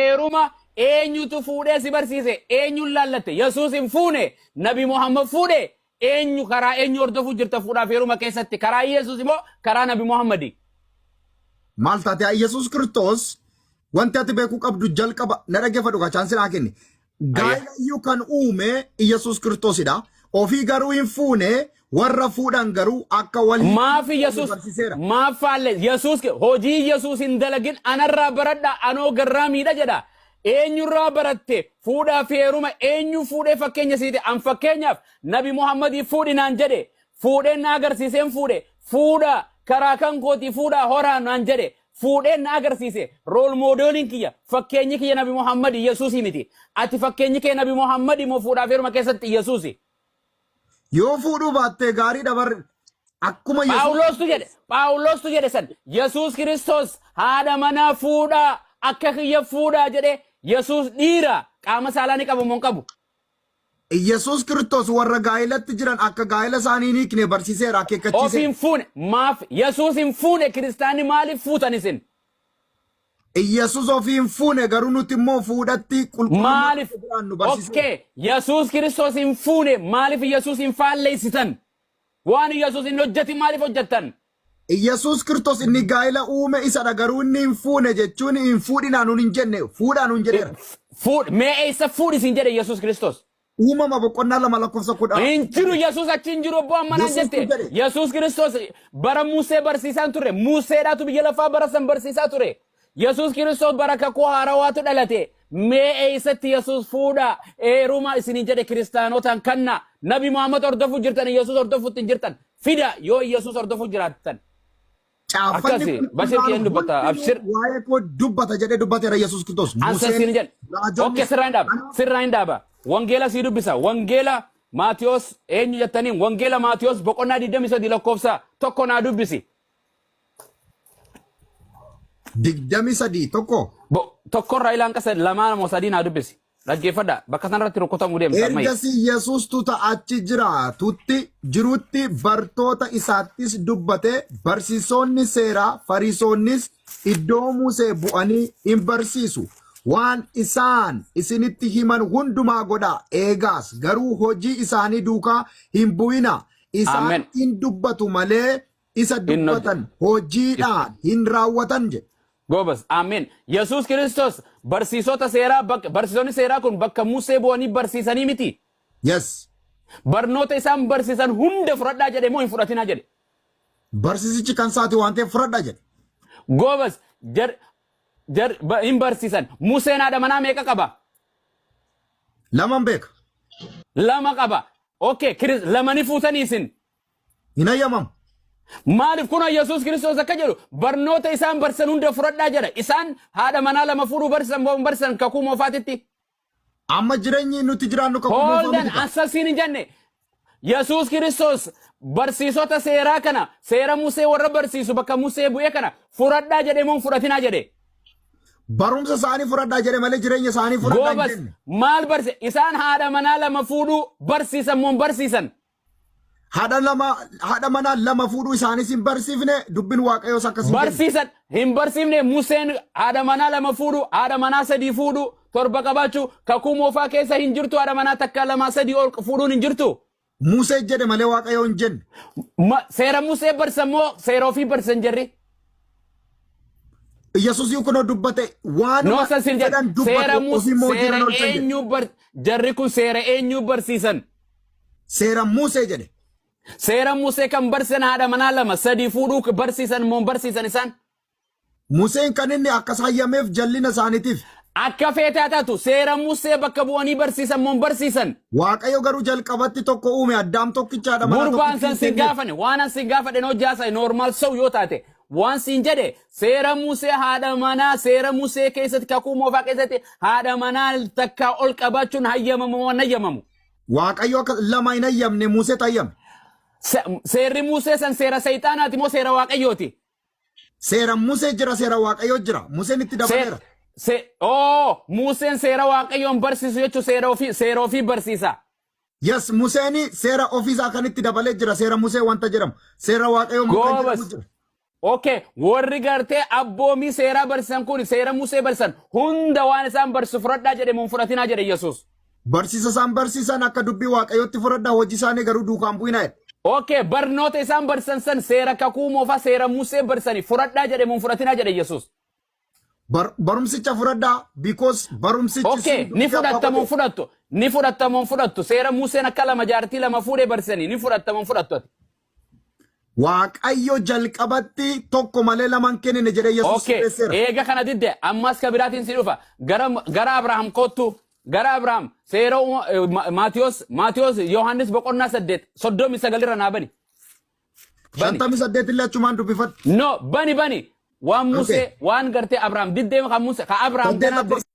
Heeruma eenyutu fuudhee si barsiise? Eenyuun laallatte? Yesuus hin fuune, Nabi Muhammad fuudhe. Eenyu karaa eenyu hordofuu jirta fuudhaaf heeruma keessatti? Karaa Yesuus immoo karaa Nabi Muhammadi? Maal taate yaa Yesuus Kiristoos, wanti ati beekuu qabdu jalqaba na dhaggeeffadhu kaa, chance naa kenni. Gaa'ela iyyuu kan uume Yesuus Kiristoosidha. Ofii garuu hin fuune, warra fuudhan garuu akka wal Maaf Yesuus barsiiseera. Maaf faalle Yesuus hojii Yesuus hin dalagin, anarraa baradha, anoo garraamiidha jedha. Eenyurraa baratte fuudhaa fi heeruma? Eenyu fuudhee fakkeenya siite? An fakkeenyaaf Nabi Muhammadii fuudhi naan jedhe, fuudheen na agarsiiseen fuudhe. Fuudha karaa kan kootii fuudhaa horaa naan jedhe, fuudheen na agarsiise. Role modeliin kiyya, fakkeenyi kiyya Nabi Muhammadi, Yesuusii miti. Ati fakkeenyi kee Nabi Muhammadi moo fuudhaa fi heeruma keessatti Yesuusi? Yoo fuudhuu baattee gaariidha bar, akkuma Yesuus Phaawulostu jedhe, Phaawulostu jedhe san. Yesuus Kiristoos haadha manaa fuudhaa, akka kiyya fuudhaa jedhe. Yesuus dhiira qaama saalaa ni qabu moo hin qabu? Yesuus Kiristoos warra gaa'elatti jiran akka gaa'ela isaanii hin hiikne barsiiseera, akeekkachiiseera. Ofi hin fuune maaf? Yesuus hin fuune, kiristaanni maaliif fuutan isin? Yesuus ofii hin fuune, garuu nuti immoo fuudhatti qulqullummaa Maaliif? akka jiraannu barsiiseera. Okay, Yesuus Kiristoos hin fuune, maaliif Yesuus hin faalleessitan? Waan Yesuus hin hojjetin maaliif hojjettan? Yesuus Kiristoos inni gaa'ela uume isadha, garuu inni hin fuune jechuun hin fuudhinaa nuun hin jenne, fuudhaa nuun jedheera. Fuudh, mee eessa fuudhi siin jedhe Yesuus Kiristoos? Uumama boqonnaa 2 lakkoofsa 10. Hin jiru, Yesuus achi hin jiru obbo amma naan Yesuustu jette. jedhe. Yesuus Kiristoos bara Musee barsiisaa hin turre. Museedhaatu biyya lafaa bara san barsiisaa ture. Yesuus Kiristoos bara kakuu haarawaatu dhalate. Mee eessatti Yesuus fuudha heeruma isiniin jedhe kiristaanotaan kanna? Nabi Muhammad hordofuu jirtan, Yesuus hordofuutti hin jirtan. Fida yoo Yesuus hordofuu jiraattan. Caaffanni Akkasi, Bashir qulqullaa'aan kiyyan dubbata, hundinuu abshir. waa'ee koo dubbata jedhee dubbateera Yesuus Kiristoos. Ansa Museen, siin jedhe. raajonnis Okay, sirraa hin dhaaba. Sirraa hin dhaaba. Wangeela sii dubbisa. Wangeela Maatiyos eenyu jettaniin, Wangeela Maatiyos boqonnaa 23 lakkoofsa 1 naa dubbisi. 23 1. Tokkorraa ilaan qasa lamaa moo sadii naa dubbisi. Dhaggeeffadha. Bakka sanarratti rukutamuu deemta ammayya. Ergasii Yesuus tuta achi jiraatutti jirutti bartoota isaattis dubbate, barsiisonni seeraa Fariisonnis iddoo Musee bu'anii in barsiisu. Waan isaan isinitti himan hundumaa godhaa, eegaas, garuu hojii isaanii duukaa hin bu'inaa. Isaan Amen. in dubbatu malee isa Hin dubbatan hojiidhaan hin raawwatan jedhe. Goobas. Ameen. Yesuus Kiristoos barsiisota seeraa bakka barsiisonni seeraa kun bakka Musee bu'anii barsiisanii miti. Yes. Barnoota isaan barsiisan hunda fudhadhaa jedhe moo hin fudhatinaa jedhe? Barsiisichi kan isaati waan ta'eef fudhadhaa jedhe. Goobas, jar jar hin barsiisan. Museen haadha manaa meeqa qaba? Laman beeka. Lama qaba. Okay, lama ni fuutanii isin? Hin hayyamamu. Maaliif? Kun Yesuus Kiristoos akka jedhu barnoota isaan barsiisan hunda fudhadhaa jedha. Isaan haadha manaa lama fuudhuu barsiisan moo hin barsiisan kakuu moofaatitti? Amma jireenyi nuti jiraannu kakuu moofaa Holdan miti. Assasiin hin jenne. Yesuus Kiristoos barsiisota seeraa kana, seera Musee warra barsiisu, bakka Musee bu'ee kana fudhadhaa jedhe moo hin fudhatinaa jedhe? Barumsa isaanii fudhadhaa jedhe malee jireenya isaanii fudhadhaa hin Goobas, jenne. maal barsiise? Isaan haadha manaa lama fuudhuu barsiisan moo hin barsiisan? Haadha lama, haadha manaa lama fuudhuu isaanis hin barsiifne, dubbiin Waaqayyoos akkas hin jenne. Barsiisan hin barsiifne? Museen haadha manaa lama fuudhu, haadha manaa sadii fuudhu, torba qabaachuu kakuu moofaa keessa hin jirtu? Haadha manaa takka, lama, sadii ol fuudhuun hin jirtu. Musee jedhe malee Waaqayyo hin jenne. Seera Musee barsiisan moo seera ofii barsiisan jarri? Yesuus kunoo dubbate waanuma No, san sin jedhe. fedhan Seera dubbatu, ofii immoo seera hojiirra oolchan jedhe. eenyu bar jarri kun seera eenyu barsiisan? Seera Musee jedhe. Seera Musee kan barsiisan haadha manaa lama sadii fuudhuu barsiisan moo hin barsiisan isaan? Museen kan inni akkas hayyameef jallina isaaniitiif. Akka feete haa taatu, seera Musee bakka bu'anii barsiisan moo hin barsiisan? Waaqayyo garuu jalqabatti tokko uume, Addaam tokkicha, haadha manaa Gurbaan tokkittii san sin kenneef. gaafane, waan an sin gaafadhe hojjaa normal sau yoo taate waan siin jedhe, seera Musee haadha manaa, seera Musee keessatti, kakuu moofaa keessatti haadha manaa takkaa ol qabaachuun hayyamamu moo hin hayyamamu? Waaqayyo akka lama hin hayyamne, Museetu hayyame. Seerri Musee san seera Seexaanaati moo seera Waaqayyooti? Seera Musee jira, seera Waaqayyoo jira. Museen itti dabaleera. Oo, Museen seera Waaqayyoon barsiisu jechuun seera ofii barsiisa. Yes, Museen seera ofiisaa kan itti dabalee jira. Seera Musee wanta jedhamu. Seera Waaqayyoo immoo kan Goobas. jedhamu jira. Okay, warri gartee abboomii seeraa barsiisan kun seera Musee barsiisan hunda waan isaan barsiisu fudhadhaa jedhe moo hin fudhatinaa jedhe Yesuus? Barsiisa isaan barsiisan akka dubbii Waaqayyootti fudhadhaa, hojii isaanii garuu duukaan bu'inaa jedhe. Okay, barnoota isaan barsiisan san, seera kakuu moofaa, seera Musee barsiisanii fudhadhaa jedhe moo hin fudhatinaa jedhe Yesuus? Barumsicha fudhadhaa, because barumsichi Okay, sun ni dubbii abbaa fudhatta moo godhe. fudhattu? Ni fudhatta moo fudhattu? Seera Museen akka lama jaartii lama fuudhee barsiisanii ni fudhatta moo fudhattu ati? Waaqayyo jalqabatti tokko malee lama hin kennine jedhee Yesuus sirreesseera. Eega kana didde, ammas ka biraatiin si dhufa. Gara Abrahaam kottu. Gara Abrahaam seera Maatiyos Yohaannis boqonnaa 8 39 irra naa bani. Bani. 58 illee achumaan dubbifadhu. No, bani bani. Waan Musee waan gartee Abrahaam diddee kan Musee ka Abrahaam 8 ganaa lakkoofsa